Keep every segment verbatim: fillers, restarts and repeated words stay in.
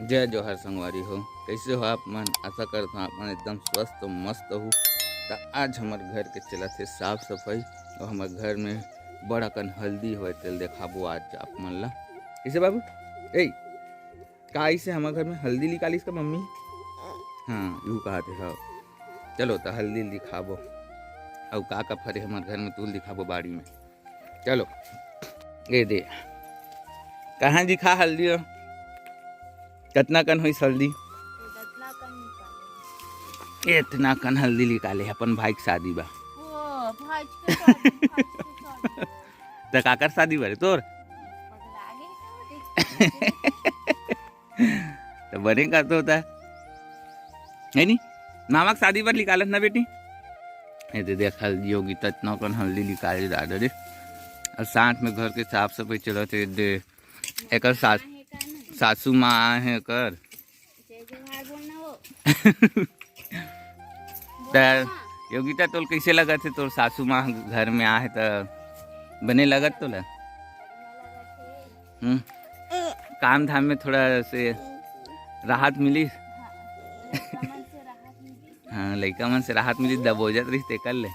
जय जोहार संगवारी हो, कइसे हो आप मन? आशा करत हंव आप मन एकदम स्वस्थ मस्त हो। त आज हमर घर के चलत हे साफ सफई अउ हमर घर में बड़ अकन हल्दी होय, तेला देखाबो आज आप मन ला। कइसे बाबू? ए, का अइसे हमर घर में हल्दी निकालिस का मम्मी? हाँ, यू कहाथे, हाँ। चलो त हल्दी दिखाबो। अउ का का फरे हमर घर में, तू दिखाबो बाड़ी में। चलो, ए दे, कहाँ दिखा हल्दी हो? कतना कन होइस हल्दी? इतना कन निकाले। इतना कन हल्दी निकाले, अपन भाई के शादी बा। ओ, भाई के शादी, भाई के शादी। त काकर शादी बा रे तोर? पगला गे तो देख। त बने का तो होता है, है नी? मामा के शादी बर निकालत ना बेटी। ए दे देख, हल्दी होगी त इतना कन हल्दी निकाले दादा रे। अउ साथ में घर के साफ सफई चलत हे दे। एकर सास-, सासू माँ आए हे एकर। जय जोहार बोलना हो। त योगिता, तोल कइसे लगत हे तोर सासू माँ घर में आहे त बने लगत तोला? हम्म, काम धाम में थोड़ा से राहत मिलिस। हाँ, लइका मन से राहत मिलिस, दबोजत रहिस तेकर ले।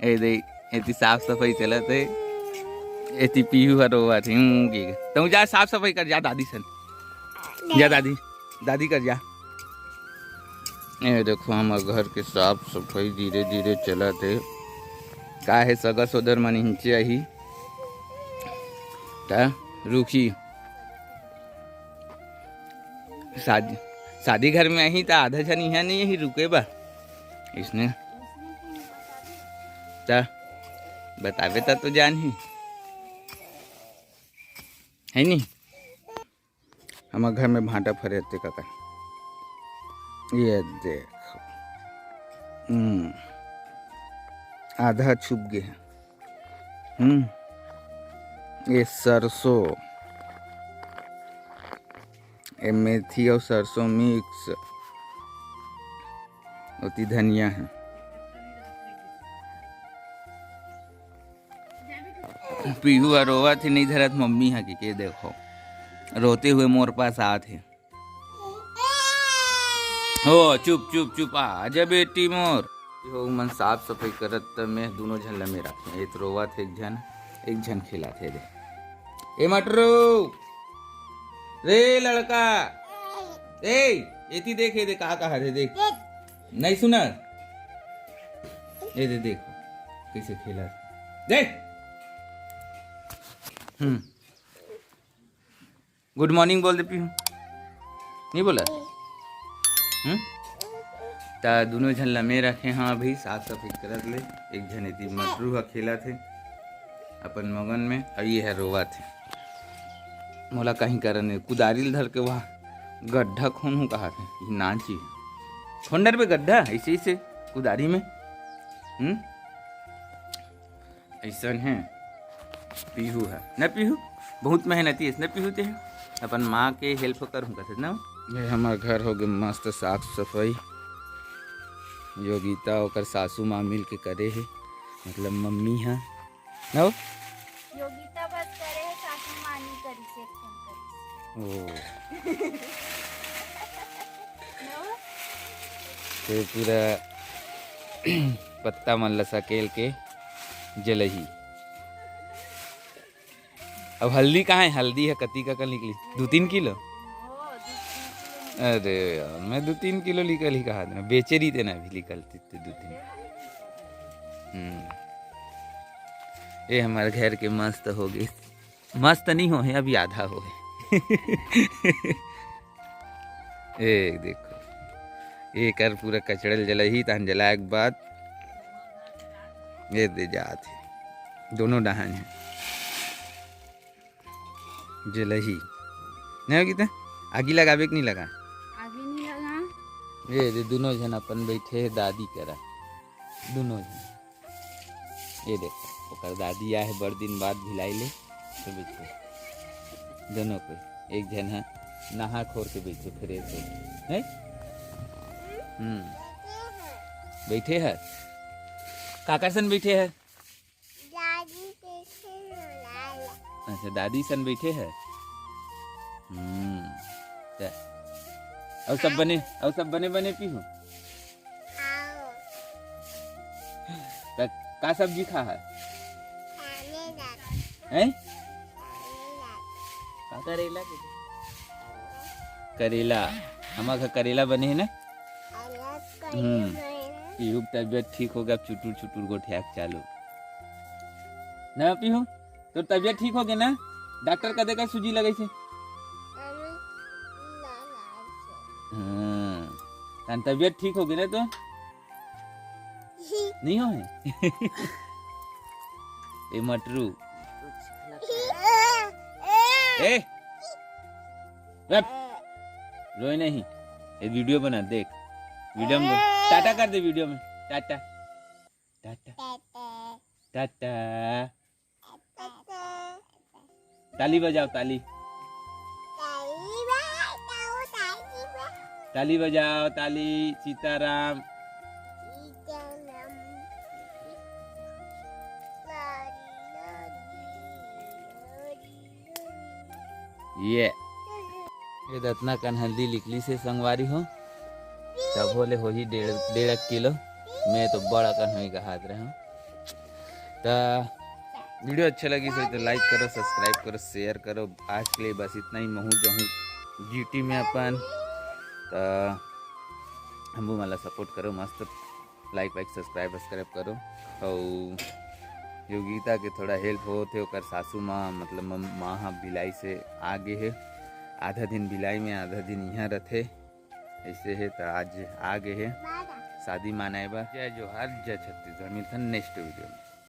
ए दे, एती साफ सफई चलत हे, एती पीहू ह रोवत हे, हूं, की तू जा साफ सफई कर, जा दादी सन, जा दादी, दादी कर जा। ए देखो, हमर घर के साफ सफई धीरे धीरे चलत हे। का हे, सगा सोदर मन हिंचे आही, त रुकी। शादी, शादी घर में आही, त आधा झन इहाँ नहीं आही रुके बा। इसने त बताबे, त तो जानही, है नी? हमर घर में भांटा फरे हे, काका। ये देख, हम्म, आधा छुप गे हे। हम्म, ये सरसों, ये मेथी अउ सरसों मिक्स, ओती धनिया हे। पीहू ह रोवत हे, नहीं धरत मम्मी ह, के, के देखो, रोते हुए मोर पास आत हे। हो, चुप, चुप, चुप, आ जा बेटी मोर। हो, मन साफ सफई करत, त मैं दुनो झन लमे राखें। एक रोवत हे एक झन, एक झन खेलत हे दे। ए मटरू, रे लड़का, ए, एती देख, ए दे, कहा, कहा रे, देख। नहीं सुना? ए दे, देख, कैसे खेलत हे। देख। हम्म। गुड मॉर्निंग बोल दे पीहू। नहीं बोला? हम्म? त दुनो झन लमे रखे, हाँ भाई, साफ सफई करत ले। एक झन एती मटरू ह खेलत हे अपन मगन में, अउ ये ह रोवत हे। मोला कहीं करन हे, कुदारी ल धर के वह गड्ढा खोन हूँ कहा थे, नाची। खोंडर पे गड्ढा, ऐसे, ऐसे कुदारी में। हम्म? अइसन हे पीहू ह, न पीहू? बहुत मेहनती हे, न पीहू ते ह? अपन माँ के हेल्प करहूँ कथे न। ये हमर घर हो गे मस्त साफ सफई। योगिता ओकर सासू माँ मिल के करे हे, मतलब मम्मी ह। न हो? योगिता बस करे हे, सासू माँ नहीं करी से, फोन करी। ओ। न हो? ते पूरा पत्ता मन ल सकेल के जलही। अब हल्दी कहाँ हे? हल्दी ह कतिका का निकली? दू तीन किलो? अरे यार, मैं दू तीन किलो निकलही कहा था, बेचे रहिते ना, अभी निकलती ते दू तीन। हम्म। ये हमर घर के मस्त हो गे। मस्त नहीं हो हे, अभी आधा हो हे। ए देखो, एकर पूरा कचड़ल जलही, तहन जलाए के बाद ये दे जात हे, दोनों डहान हे जलही। नहीं होगी त आगी लगाबे कि नहीं लगा? आगी नहीं लगा। ये दे, दोनों झन अपन बैठे हे दादी करा, दोनों झन। ये देखो, ओकर दादी आए हे बड़ दिन बाद भिलाई ले, तो बैठे दोनों कोई, एक झन ह नहा खोर के बैठे, फ्रेश हो, हैं? हम्म, बैठे हे, काकर सन बैठे हे? अच्छा, दादी सन बैठे है। हम्म। त अउ सब बने, अउ सब बने बने पीहू। त का सब्जी खा है? हैं? का करेला के? करेला। हमर घर करेला बने है ना। हम्म। पीहू के तबियत ठीक हो गया, चुटुर चुटुर गोठिया के चालू। ना पीहू, तोर तबियत ठीक हो गया ना? डॉक्टर का देखा सूजी लगाई से। हाँ, तन तबियत ठीक हो गया ना तो? नहीं हो है? ए मटरू। ए, रप। रोए नहीं। ये वीडियो बना, देख। वीडियो में टाटा कर दे, वीडियो में टाटा। टाटा। टाटा। ताली बजाओ, ताली। ताली बजाओ, ताली। सीताराम। ये, ये दतना कन हल्दी लिकली से संगवारी हो, तभो ले होही डेढ़, डेढ़ किलो। मैं तो बड़ा कन होही कहात रहे हूँ। त वीडियो अच्छा लगी हो तो लाइक करो, सब्सक्राइब करो, शेयर करो। आज के लिए बस इतना ही। महू जहूँ ड्यूटी में अपन, त हमू मन ला सपोर्ट करो, मस्त लाइक वाइक सब्सक्राइब सब्सक्राइब करो। अउ योगिता के थोड़ा हेल्प होत हे, ओकर सासू माँ मतलब मम-, माँ ह भिलाई से आ गे हे, आधा दिन भिलाई में आधा दिन इहाँ रथे, ऐसे हे त आज आ गे हे शादी मनाए बर। जय जोहार, जय छत्तीसगढ़, मिलथन नेक्स्ट वीडियो में।